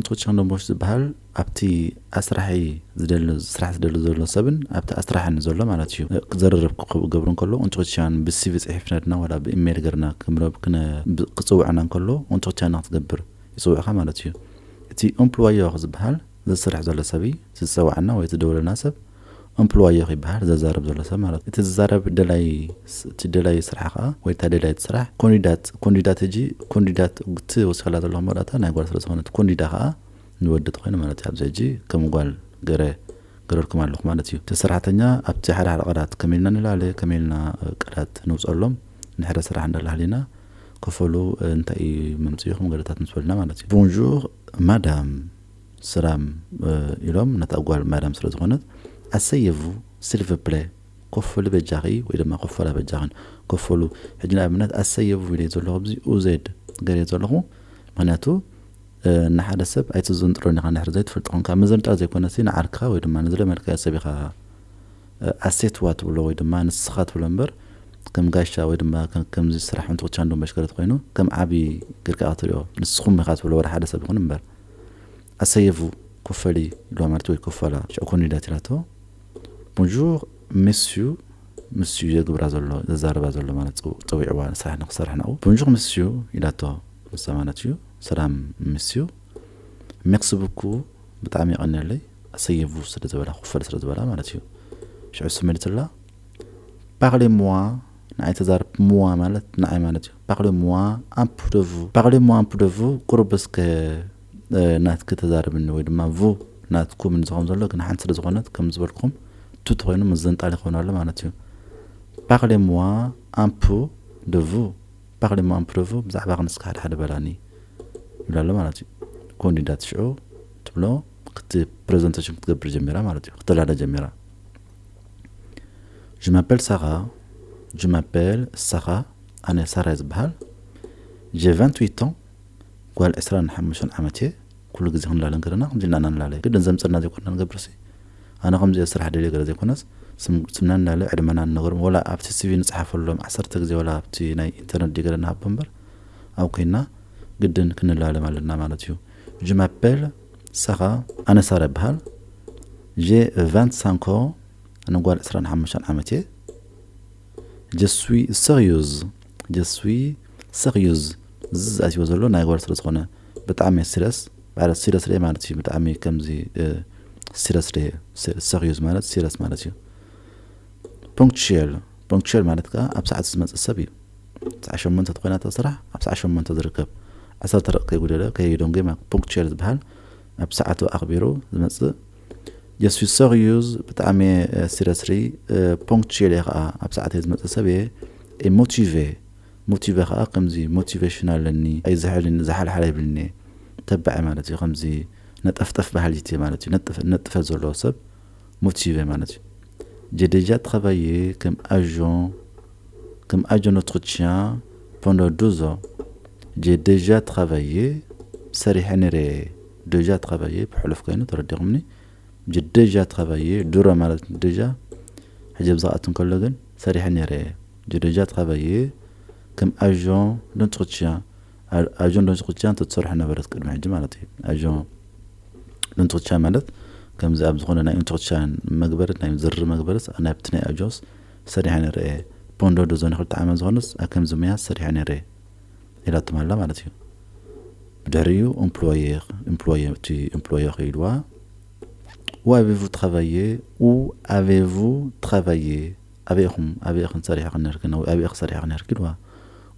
Entretien d'embauche ዝበሃል ኣብቲ ኣስራሒ ዝደሊ፣ ስራሕ ዝደሊ ዘሎ ሰብን ኣብቲ ኣስራሕን ዘሎ ማለት እዩ። ክዘረረብ ክገብሩ እንከሎ፣ entretien ብሲቪ ጽሒፍና ድና ዋላ ብኢሜይል ገርና ክምረብ ክነ-፣ ብ-፣ ክጽውዕና እንከሎ፣ entretien ክትገብር ይጽውዕኻ ማለት እዩ። እቲ employeur ዝበሃል ዝሰርሕ ዘሎ ሰብ እዩ፣ ዝጸውዓና ወይ ዝደውለና ሰብ employeur ይበሃል፣ ዘዛረብ ዘሎ ሰብ ማለት እዩ። እቲ ዝዛረብ ደላይ ስ-፣ እቲ ደላይ ስራሕ ከኣ ወይ እታ ደላይት ስራሕ candidat፣ candidat ሕጂ candidat እቲ ወሲኸላ ዘለኹ መረዳእታ ናይ ጓል ስለ ዝኾነት candidat ከኣ ንወዲ ተኾይኑ ማለት እዩ። ኣብዚ ሕጂ ከም ጓል ገረ ገረልኩም ኣለኹ ማለት እዩ። እቲ ሰራሕተኛ ኣብቲ ሓደ ሓደ ቀዳት ከመይ ኢልና ንላለ፣ ከመይ ኢልና፣ እ፣ ቀዳት ንውጸሎም፣ ንሕደ ስራሕ እንዳላህሊና ክፈሉ፣ እ፣ እንታይ እዩ መምጽኢኹም ገለታት ምስ በልና ማለት እዩ። Bonjour madame፣ ሰላም፣ እ፣ ኢሎም ነታ ጓል ማዳም ስለ ዝኾነት፣ asseyez-vous s'il vous plaît፣ ኮፈሉ በጃኺ ወይ ድማ ኮፈላ በጃኽን፣ ኮፈሉ። ሕጂ ንኣብነት asseyez-vous ኢለ ዘለኹ ኣብዚ ኡዜድ ገርየ ዘለኹ፣ ምኽንያቱ እ፣ ንሓደ ሰብ ኣይትዘንጥሮን ኢኻ፣ እንድሕር ዘይትፈልጦ ኮንካ። ምዝንጣር ዘይኮነሲ ንዓርክኻ ወይ ድማ ንዝለመድካዮ ሰብ ኢኻ፣ እ፣ ኣሴትዋ ትብሎ ወይ ድማ ንስኻ ትብሎ እምበር፣ ከም ጋሻ ወይ ድማ ከም፣ ከምዚ ስራሕ እንትኾቻ እንዶ መሽከረት ኮይኑ ከም ዓቢ ጌርካ ኢኻ ትሪኦ። ንስኹም ኢኻ ትብሎ ወላ ሓደ ሰብ ይኹን እምበር። ኣሰየፉ ኮፈሊ ኢልዋ ማለት ወይ ኮፈላ ሽዑ ኮኒዳት ኢላቶ። Bonjour monsieur፣ ምስዩ ዘግብራ ዘሎ፣ ዘዛርባ ዘሎ ማለት ጸው-፣ ጸዊዕዋ ንስራሕ ንክሰርሕ ናብኡ። Bonjour monsieur ኢላቶ ንሳ ማለት እዩ። ሰላም ምስዩ፣ merci beaucoup፣ ብጣዕሚ የቐንየለይ፣ ኣሰየፉ ስለ ዝበላ፣ ኮፈል ስለ ዝበላ ማለት እዩ። ሽዑ እሱ መሊስላ፣ parlez-moi፣ ንዓይ ተዛረብ፣ moi ማለት ንዓይ ማለት እዩ። Parlez-moi un peu de vous፣ parlez-moi un peu de vous፣ ቁሩብ እስከ፣ እ፣ ናትኪ ተዛረብኒ ወይ ድማ vous ናትኩም ንዝኾም ዘሎ ግን ሓንቲ ስለ ዝኾነት ከም ዝበልኩም tu ተኾይኑ ምዝንጣል ይኸውን ኣሎ ማለት እዩ። Parlez-moi un peu de vous፣ parlez-moi un peu de vous፣ ብዛዕባ ክንስካ ሓደ ሓደ በላኒ ይብላ ኣሎ ማለት እዩ። ኮንዲዳት ሽዑ ትብሎ ክት-፣ ፕሬዘንቴሽን ክትገብር ጀሚራ ማለት እዩ። ክትላለ ጀሚራ። Je m'appelle Sarah፣ je m'appelle Sarah፣ ኣነ ሳራ እየ ዝበሃል። J'ai vingt-huit ans፣ ጓል ዕስራን ሓሙሽተን ዓመት እየ። ኩሉ ግዜ ክንላለ እንከለና ከምዚ ኢልና ኢና ንላለ። ግድን ዘምጸና ዘይኮንና ንገብርሲ። ኣነ ከምዚ እየ ስራሕ ደልየ ገለ ዘይኮነስ፣ ስም-፣ ስምና ንላለ፣ ዕድመና ንነገሮም፣ ወላ ኣብቲ ሲቪ ንጽሓፈሎም ዓሰርተ ግዜ፣ ወላ ኣብቲ ናይ ኢንተርነት ድዩ ገለ ንሃቦ እምበር፣ ኣብ ኮይና ግድን ክንላለም ኣለና ማለት እዩ። Je m'appelle Sarah፣ ኣነ ሳራ ይበሃል። J'ai vingt-cinq ans፣ ኣነ ጓል ዕስራን ሓሙሽተን ዓመት እየ። Je suis sérieuse፣ je suis sérieuse፣ እዚ ዝኣትዎ ዘሎ ናይ ጓል ስለ ዝኾነ ብጣዕሚ እየ ሲሪየስ። ማለት ሲሪየስ ደየ ማለት እዩ፣ ብጣዕሚ ከምዚ፣ እ፣ ሲሪየስ ደየ፣ ሲ-፣ sérieuse ማለት ሲሪየስ ማለት እዩ። Ponctuel፣ ponctuel ማለት ከኣ ኣብ ሰዓት ዝመጽእ ሰብ እዩ። ሰዓት ሸሞንተ ተኾይና እታ ስራሕ፣ ኣብ ሰዓት ሸሞንተ ዝርከብ፣ ዓሰርተ ደቂቕ ከይጉደለ፣ ከይደንጎየ ማለት ponctuel ዝበሃል ኣብ ሰዓቱ ኣኽቢሩ ዝመጽእ። Je suis sérieuse፣ ብጣዕሚ እየ፣ እ፣ ሲሪየስሊ፣ እ፣ ፖንክቹዌል እየ ኸዓ፣ ኣብ ሰዓተይ ዝመጽእ ሰብ እየ። Et motivée፣ ሞቲቬ ኸዓ ከምዚ ሞቲቬሽን ኣለኒ፣ ኣይዝሕልን፣ ዝሓልሓል ኣይብልን እየ። ተባዕ ማለት እዩ፣ ከምዚ ነጠፍጠፍ በሃሊት እየ ማለት እዩ። ነጥፍ-፣ ነጥፈት ዘለዎ ሰብ ሞቲቬ ማለት እዩ። J'ai déjà travaillé comme agent፣ comme agent d'entretien pendant deux ans። J'ai déjà travaillé፣ ሰሪሐ ነይረ። Déjà travaillé ብሕሉፍ ኮይኑ ተረዲኹምኒ። J'ai déjà travaillé፣ ድሮ ማለት déjà፣ ሕጂ ኣብዚ ክኣቱ እንከሎ ግን ሰሪሐ ነይረ። J'ai déjà travaillé comme agent d'entretien። ኣ-፣ agent d'entretien ተትሰርሑ ነበረት ቅድሚ ሕጂ ማለት እዩ። Agent d'entretien ማለት ከምዚ ኣብ ዝኾነ ናይ ኢንትሮቻን መግበርት፣ ናይ ዝርር መግበርት፣ ናብቲ ናይ ኣጆስ ሰሪሐ ነይረ እየ። ፖንዶ ዶ ዞን ክልተ ዓመት ዝኾነስ ኣብ ከምዚ ሙያ ሰሪሐ ነይረ እየ ኢላቶም ኣላ ማለት እዩ። ብድሕሪኡ ኤምፕሎየር፣ ኤምፕሎየር፣ እቲ ኤምፕሎየር ኢልዋ። Où avez-vous travaillé? Où avez-vous travaillé? ኣበይ ኢኹም፣ ኣበይ ኢኽን ሰሪሕኽን ነርክን? ኣበይ ኢኺ ሰሪሕኽን ነርኪ ኢልዋ።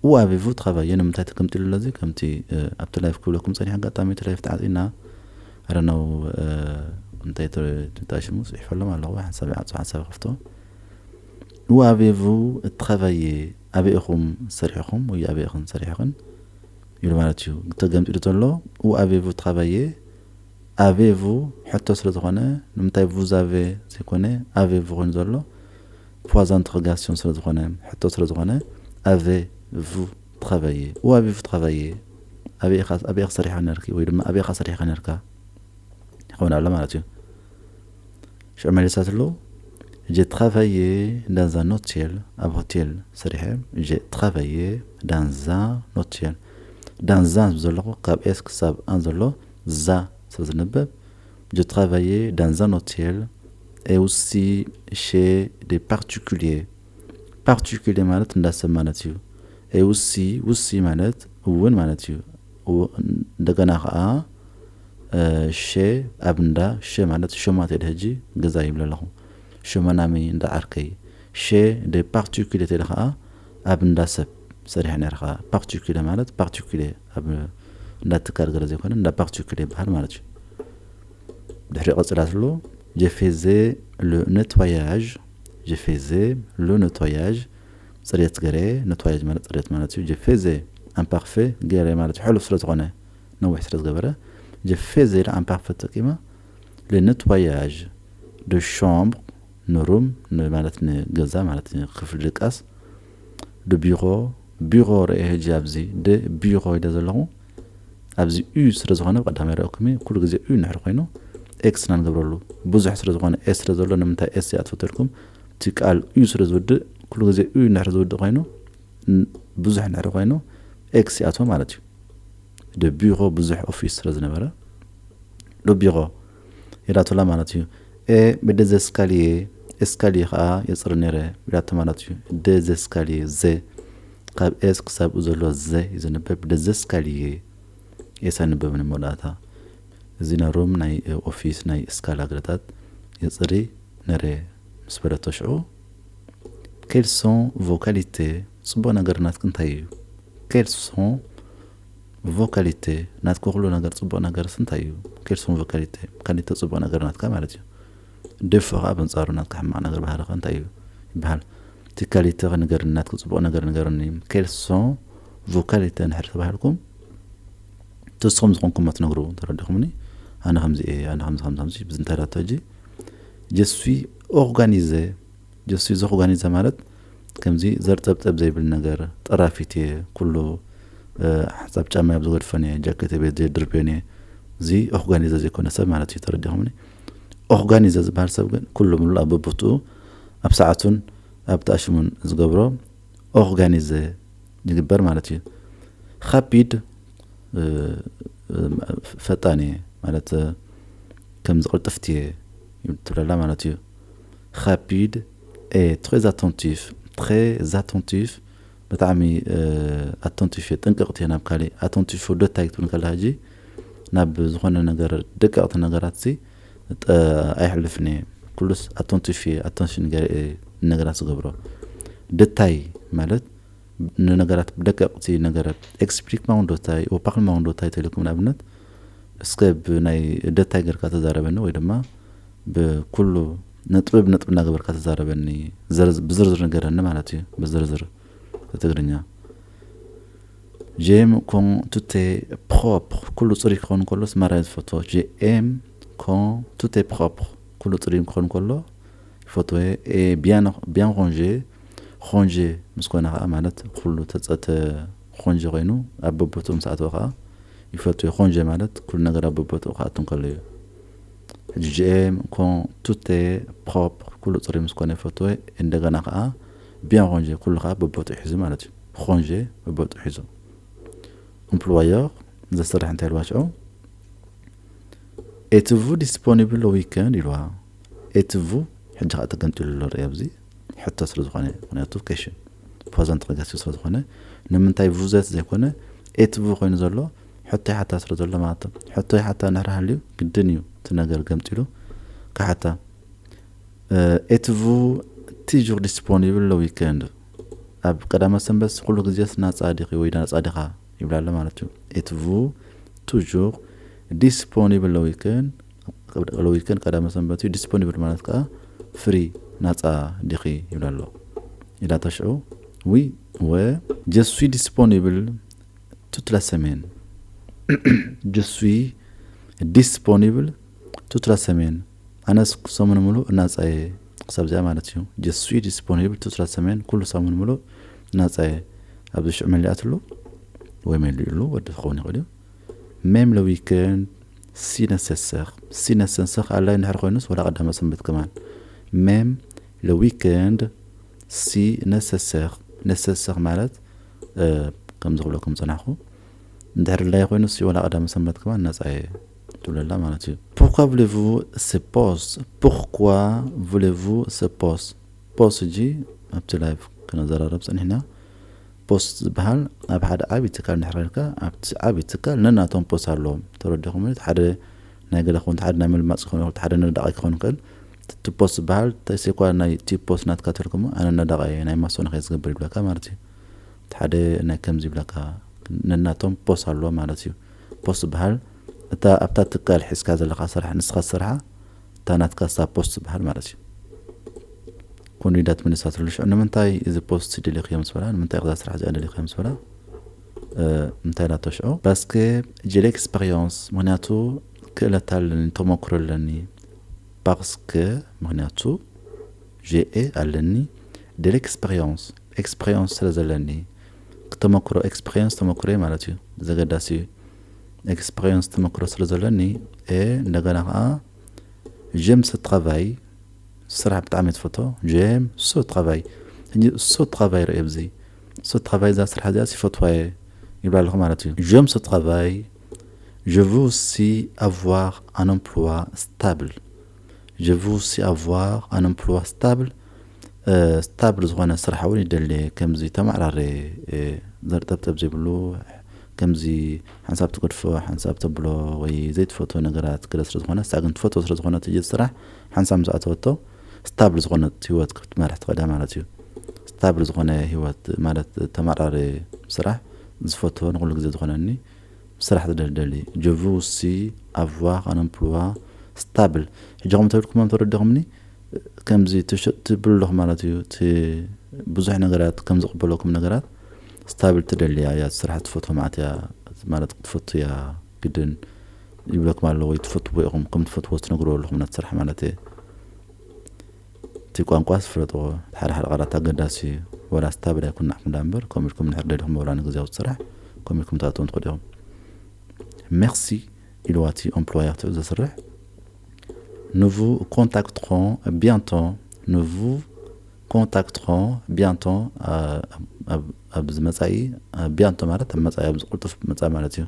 Où avez-vous travaillé? ንምንታይ ተቀምጢሉ ኣለዚ? ከምቲ፣ እ፣ ኣብቲ ላይፍ ክብለኩም ጸኒሐ፣ ኣጋጣሚ እቲ ላይፍ ተዓጺና። ኣረናው፣ እ፣ እንታይ ተ-፣ እንታይ ሽሙ ጽሒፈሎም ኣለኹ። ሓንሳብ ይዓጹ፣ ሓንሳብ ይኸፍቶ። Où avez-vous travaillé? ኣበይ ኢኹም ሰሪሕኹም ወይ ኣበይ ኢኽን ሰሪሕኽን? ኢሉ ማለት እዩ። ተገምጢሉ ዘሎ። Où avez-vous travaillé? Avez-vous ሕቶ ስለ ዝኾነ፣ ንምንታይ vous avez ዘይኮነ፣ avez-vous ኮይኑ ዘሎ? Point d'interrogation ስለ ዝኾነ፣ ሕቶ ስለ ዝኾነ፣ avez-vous travaillé? Où avez-vous travaillé? ኣበይ ኢኻ፣ ኣበይ ኢኻ ሰሪሕኻ ነርኪ? ወይ ድማ ኣበይ ኢኻ ሰሪሕኻ ነርካ? ይኸውን ኣሎ ማለት እዩ። ሽዑ መሊሳትሉ፣ J'ai travaillé dans un hôtel፣ ኣብ ሆቴል ሰሪሐ። J'ai travaillé dans un hôtel። Dans un ዘለኹ፣ ካብ ኤስ ክሳብ ኣን ዘሎ፣ ዛ ስለ ዝነበብ je travaillais dans un hôtel et aussi chez des particuliers። Particulier ማለት እንዳሰብ ማለት እዩ። Et aussi፣ ውሲ ማለት እውን ማለት እዩ። እንደገና ከዓ ሸ ኣብ እንዳ ሸ ማለት ሸማት ደ ሕጂ ገዛ ይብለ ኣለኹ። ሸመናሚ እንዳ ዓርከይ። Chez des particuliers ተለ ከዓ ኣብ እንዳ ሰብ ሰሪሐ ነረ ከዓ። Particulier ማለት particulier ኣብ እንዳ ትካል ገለ ዘይኮነ እንዳ particulier ይበሃል ማለት እዩ። ድሕሪ ቀፅላ ስሎ je faisais le nettoyage je faisais le nettoyage። ፅሬት ገረ። Nettoyage ማለት ፅሬት ማለት እዩ። Je faisais imparfait ገረ ማለት ሕሉፍ ስለ ዝኾነ ነዊሕ ስለ ዝገበረ je faisais ኢለ imparfait ተጠቂማ። Le nettoyage de chambre ንሩም ማለት ንገዛ ማለት ክፍሊ ድቃስ። De bureau bureau ርአ ሕጂ ኣብዚ de bureau ኢለ ዘለኹ ኣብዚ u ስለ ዝኾነ ብቀዳማይ ረእኩም ኩሉ ግዜ u ንሕር ኮይኑ x ኢና ንገብረሉ። ብዙሕ ስለ ዝኾነ s ስለ ዘሎ ንምንታይ s ይኣትፈተልኩም? እቲ ቃል u ስለ ዝውድእ ኩሉ ግዜ u ንሕር ዝውድእ ኮይኑ ብዙሕ ንሕር ኮይኑ x ይኣትወ ማለት እዩ። De bureau ብዙሕ ኦፊስ ስለ ዝነበረ de bureau ኢላቶላ ማለት እዩ። Et des escaliers escalier ከዓ የፅሪ ነረ ኢላቶ ማለት እዩ። Des escaliers ze ካብ s ክሳብ u ዘሎ ze እዩ ዝንበብ። Des escaliers s ኣይንበብን መወዳእታ። እዚ ናይ ሩም ናይ ኦፊስ ናይ እስካላ ገለታት የፅሪ ነረ ምስ በለቶ ሽዑ quelles sont vos qualités? ፅቡቕ ነገር ናትክ እንታይ እዩ? Quelles sont vos qualités? ናትክ ኩሉ ነገር ፅቡቕ ነገርስ እንታይ እዩ? Quelles sont vos qualités? Qualité ፅቡቕ ነገር ናትካ ማለት እዩ። Défaut ከዓ በንፃሩ ናትካ ሕማቕ ነገር ባህርኸ እንታይ እዩ ይበሃል። እቲ qualité ንገርኒ፣ ናትክ ፅቡቕ ነገር ንገርኒ። Quelles sont vos qualités እንድሕር ተባህልኩም ተስኹም ዝኾንኩም ትነግሩ ተረዲኹምኒ። ኣነ ከምዚ እየ፣ ኣነ ከምዚ ከምዚ ከምዚ ብዝንታይ ዳቶ ሕጂ je suis organisé je suis organisé ማለት ከምዚ ዘርጠብጠብ ዘይብል ነገር ጠራፊት እየ። ኩሉ ሓሳብ ጫማ ኣብ ዝገድፈን እየ፣ ጃኬት ቤት ዘድርብዮን እየ። እዚ organisé ዘይኮነ ሰብ ማለት እዩ። ተረዲኹምኒ? Organisé ዝበሃል ሰብ ግን ኩሉ ምሉ ኣብ በቦትኡ ኣብ ሰዓቱን ኣብ ተኣሽሙን ዝገብሮ organisé ይግበር ማለት እዩ። Rapide ፈጣን እየ ማለት ከምዚ ቅልጥፍቲ እየ ትብለላ ማለት እዩ። Rapide et très attentif très attentif ብጣዕሚ attentif እየ ጥንቅቕቲ እየ ናብ ካሊእ። Attentif ወደታይ ክትብል ከላ ሕጂ ናብ ዝኾነ ነገር ደቀቕቲ ነገራት ሲ ኣይሕልፍን እየ። ኩሉስ attentif እየ attention ገይረ እየ ነገራት ዝገብሮ። Détail ማለት ንነገራት ብደቀቕቲ ነገራት explique-moi en détail ou parle-moi en détail ተልኩም ንኣብነት እስከ ብናይ détail ገርካ ተዛረበኒ ወይ ድማ ብኩሉ ነጥቢ ብነጥቢ እናገበርካ ተዛረበኒ ብዝርዝር ንገረኒ ማለት እዩ። ብዝርዝር ብትግርኛ j'aime quand tout est propre ኩሉ ፅሩይ ክኸውን ከሎስ ማራ ዝፈትዎ። J'aime quand tout est propre ኩሉ ፅሩይ ክኸውን ከሎ ይፈትዎ። Et bien rangé rangé ምስ ኮነ ከዓ ማለት ኩሉ ተፀተ rangé ኮይኑ ኣብ በቦትኡ ምስ ኣተወ ከዓ ይፈትዎ። Rangé ማለት ኩሉ ነገር ኣብ በቦትኡ ክኣቱ ከሎ እዩ። ሕጂ j'aime quand tout est propre ኩሉ ፅሩይ ምስ ኮነ ይፈትዎ። እንደገና ከዓ bien rangé ኩሉ ከዓ በቦትኡ ሒዙ ማለት እዩ። Rangé በቦትኡ ሒዙ። Employeur ዘሰርሕ እንታይ ኢልዋ ሽዑ? Êtes-vous disponible le week-end ኢልዋ። Êtes-vous ሕጂ ከዓ ተገንጢሉ ኣሎ ርኢ ኣብዚ ሕቶ ስለ ዝኾነ ምክንያቱ question présent ተኸጋሲ ስለ ዝኾነ ንምንታይ vous êtes ዘይኮነ êtes-vous ኮይኑ ዘሎ ሕቶ ይሓታ ስለ ዘሎ ማለት ሕቶ ይሓታ እንድሕር ሃልዩ ግድን እዩ እቲ ነገር ገምጢሉ ክሓታ። Êtes-vous toujours disponible le week-end ኣብ ቀዳመ ሰንበት ኩሉ ግዜስ ናፃ ዲኺ ወይ ናፃ ዲኻ ይብላ ኣሎ ማለት እዩ። Êtes-vous toujours disponible le week-end le week-end ቀዳመ ሰንበት እዩ። Disponible ማለት ከዓ free ናፃ ዲኺ ይብላ ኣሎ ኢላ ተሽዑ oui ouais je suis disponible toute la semaine je suis disponible toute la semaine ኣነስ ሰሙን ሙሉእ ናፃ እየ ክሳብ እዚኣ ማለት እዩ። Je suis disponible toute la semaine ኩሉ ሰሙን ሙሉእ ናፃ እየ። ኣብዚ ሽዑ መሊኣትሉ ወይ መሊኡሉ ወዲ ክኸውን ይኽእል እዩ። Même le week-end si nécessaire si nécessaire ኣላይ እንድሕር ኮይኑስ ወላ ቀዳመ ሰንበት ከማን même le week-end si nécessaire nécessaire ማለት ከም ዝኽብለኩም ዝፀናሕኩ እንድሕር ድላይ ኮይኑስ ወላ ቀዳመ ሰንበት ከማን ነፃ እየ። ትብለላ ማለት እዩ። Pourquoi voulez-vous ce poste? Pourquoi voulez-vous ce poste? Poste ሕጂ ኣብቲ live ክነዘራረብ ጸኒሕና። Poste ዝበሃል ኣብ ሓደ ዓቢ ትካል እንድሕር ርኢካ ኣብቲ ዓቢ ትካል ነናቶም poste ኣለዎም። ተረዲኹም? እቲ ሓደ ናይ ገለ ክኸውን፣ እቲ ሓደ ናይ ምልማጽ ክኸውን ይኽእል፣ እቲ ሓደ ነዳቒ ክኸውን ይኽእል። እቲ poste ዝበሃል ተይኮይኑ ናይ እቲ poste ናትካ ተልኩሞ ኣነ ነዳቒ ናይ ማሶን ከይ ዝገብር ይብለካ ማለት እዩ። እቲ ሓደ ናይ ከምዚ ይብለካ ነናቶም poste ኣለዎም ማለት እዩ። Poste ዝበሃል እታ ኣብታ ትካል ሒዝካ ዘለኻ ስራሕ ንስኻ ትሰርሓ እታ ናትካ እሳ poste ዝበሃል ማለት እዩ። ኮንዲዳት መሊሳትሉ ሽዑ ንምንታይ እዚ poste ደሊኽዮ ምስ በላ ንምንታይ እዛ ስራሕ እዚኣ ደሊኽዮ ምስ በላ እንታይ ኢላቶ ሽዑ parce que j'ai l'expérience ምኽንያቱ ክእለት ኣለኒ ተመክሮ ኣለኒ parce que ምኽንያቱ j'ai ኣለኒ de l'expérience expérience ስለ ዘለኒ ክተመክሮ expérience ተመክሮ ማለት እዩ ዘገዳሲ እዩ expérience ተመክሮ ስለ ዘለኒ እንደገና ከዓ j'aime ce travail ስራሕ ብጣዕሚ ትፈቶ j'aime ce travail ሕጂ ce travail ርእ ኣብዚ ce travail እዛ ስራሕ እዚኣ ይፈትዋ እየ ይብላ ኣለኹ ማለት እዩ j'aime ce travail je veux aussi avoir un emploi stable je veux aussi avoir un emploi stable stable ዝኾነ ስራሕ እውን ይደሊ ከምዚ ተማዕራረ ዘርጠብጠብ ዘይብሉ ከምዚ ሓንሳብ ትገድፎ ሓንሳብ ተብሎ ወይ ዘይትፈትዎ ነገራት ገለ ስለ ዝኾነ ንሳ ግን ትፈትዎ ስለ ዝኾነት እዚ ስራሕ ሓንሳብ ምስ ኣተወቶ stable ዝኾነት ህይወት ክትመርሕ ትኽእል እያ ማለት እዩ stable ዝኾነ ህይወት ማለት ተማዕራረ ስራሕ ዝፈትዎ ንኩሉ ግዜ ዝኾነኒ ስራሕ ዝደልደሊ je veux aussi avoir un emploi stable ሕጂ ከም ተብልኩሞም ተረዲኹምኒ ከምዚ ትብሉ ኣለኹ ማለት እዩ ብዙሕ ነገራት ከም ዝቕበለኩም ነገራት stable ትደልያ እያ ስራሕ ትፈትዎ ማለት እያ ማለት ክትፈቱ እያ ግድን ይብለኩም ኣሎ ወይ ትፈትዎ ኢኹም ከም ትፈትዎ ትነግሩ ኣለኹም ናት ስራሕ ማለት እየ እቲ ቋንቋ ስፍለጥዎ ሓደ ሓደ ቃላት ኣገዳሲ እዩ ወላ stable ኣይኮን ንዓኹም ዳ እምበር ከምኡ ኢልኩም ንሕር ደሊኹም ወላ ንግዜያዊ ስራሕ ከምኡ ኢልኩም ትኣትዎም ትኽእሉ ኢኹም merci ኢልዋ እቲ employeur ትዕዝ ዘስርሕ nous vous contacterons bientôt nous vous contacterons bientôt ኣብዚ መጻኢ bientôt ማለት ኣብ መጻኢ ኣብዚ ቁልጡፍ መጻኢ ማለት እዩ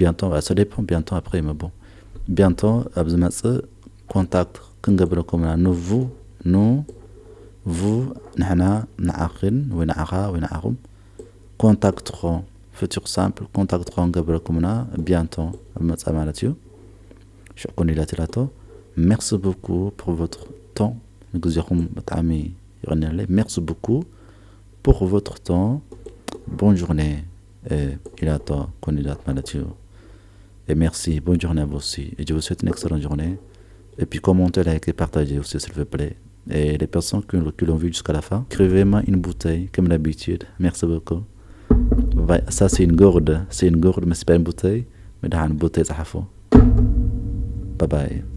bientôt ça dépend bientôt après mais bon bientôt ኣብ ዝመጽእ contact ክንገብረኩም ኢና nous vous nous vous ንሕና ንዓኽን ወይ ንዓኻ ወይ ንዓኹም contacterons futur simple contacterons ክንገብረኩም ኢና bientôt ኣብ መጻኢ ማለት እዩ ሽዕኩን ኢላት ኢላቶ merci beaucoup pour votre temps ንግዜኹም ብጣዕሚ ይቐንየለይ merci beaucoup pour votre temps bonne journée ኢላቶ ኮንዲዳት ማለት እዩ et merci bonne journée à vous aussi et je vous souhaite une excellente journée et puis commentez likez partagez aussi s'il vous plaît et les personnes qui, qui l'ont vu jusqu'à la fin écrivez-moi une bouteille comme d'habitude merci beaucoup ça c'est une gourde c'est une gourde mais c'est pas une bouteille mais dans une bouteille ça bye bye